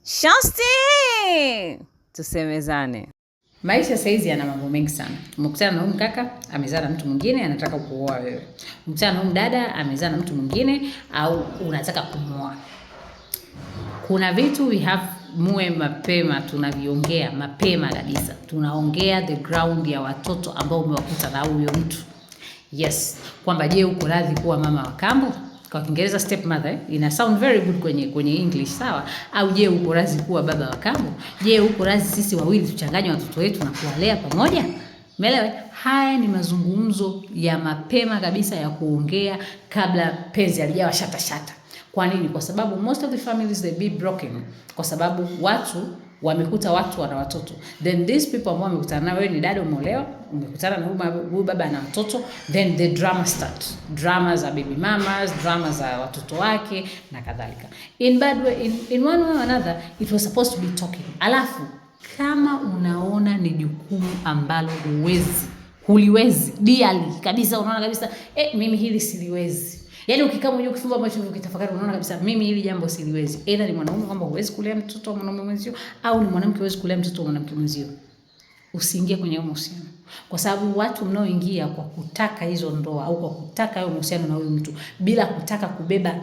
Shosti, tusemezane. Maisha saizi yana mambo mengi sana. Umekutana na huyu mkaka amezaa na mtu mwingine, anataka kuoa wewe. Umekutana na huyu mdada amezaa na mtu mwingine, au unataka kumuoa. Kuna vitu we have muwe mapema, tunaviongea mapema kabisa. Tunaongea the ground ya watoto ambao umewakuta na huyo mtu. Yes, kwamba je, uko radhi kuwa mama wa kambo? Kwa Kiingereza stepmother, eh? Ina sound very good kwenye English, sawa? Au je, uko radhi kuwa baba wa kambo? Je, uko radhi sisi wawili tuchanganye watoto wetu na kuwalea pamoja? Umeelewa? Haya ni mazungumzo ya mapema kabisa ya kuongea kabla penzi halijawa shata shata. Kwa nini? Kwa sababu most of the families, they be broken kwa sababu watu wamekuta watu wana watoto, then these people ambao wamekutana nao, wewe ni dada umeolewa, umekutana na huyu baba ana watoto, then the drama start, drama za baby mamas, drama za watoto wake na kadhalika. In bad way, in one way or another, it was supposed to be talking. Alafu kama unaona ni jukumu ambalo huwezi, huliwezi dearly kabisa, unaona kabisa, eh, mimi hili siliwezi. Yaani ukikaa mwenyewe, ukifumba macho hivi, ukitafakari, unaona kabisa mimi hili jambo siliwezi. Either ni mwanaume kwamba huwezi kulea mtoto wa mwanaume mwenzio, au ni mwanamke huwezi kulea mtoto wa mwanamke mwenzio. Usiingie kwenye huo mahusiano. Kwa sababu watu mnaoingia kwa kutaka hizo ndoa au kwa kutaka hayo mahusiano na huyu mtu bila kutaka kubeba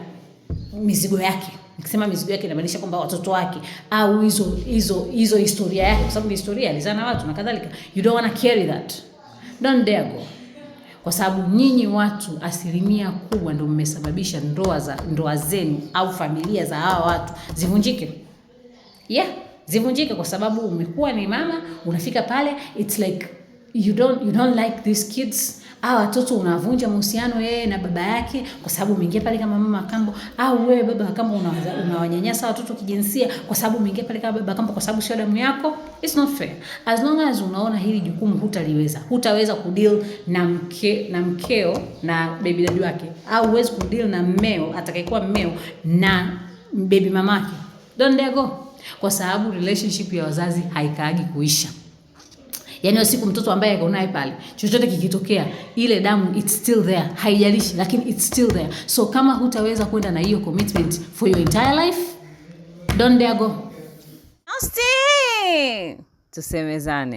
mizigo yake. Nikisema mizigo yake, inamaanisha kwamba watoto wake au hizo historia yake, kwa sababu historia alizaa na watu na kadhalika. You don't wanna carry that. Don't dare go, kwa sababu nyinyi watu asilimia kubwa ndio mmesababisha ndoa zenu au familia za hawa watu zivunjike. Yeah, zivunjike kwa sababu umekuwa ni mama, unafika pale, it's like you don't like these kids, au watoto unavunja mahusiano yeye na baba yake kwa sababu umeingia pale kama mama kambo, au wewe baba wa kambo unawanyanyasa watoto kijinsia kwa sababu umeingia pale kama baba kambo, kwa sababu sio damu yako. It's not fair. As long as unaona hili jukumu hutaliweza, hutaweza kudeal na mke na mkeo na baby daddy wake, au huwezi kudeal na mmeo, atakayekuwa mmeo na baby mamake, don't dare go, kwa sababu relationship ya wazazi haikaagi kuisha. Yaani siku mtoto ambaye ako naye pale, chochote kikitokea, ile damu, it's still there, haijalishi, lakini it's still there. So kama hutaweza kwenda na hiyo commitment for your entire life, don't dare go. Shosti, tusemezane.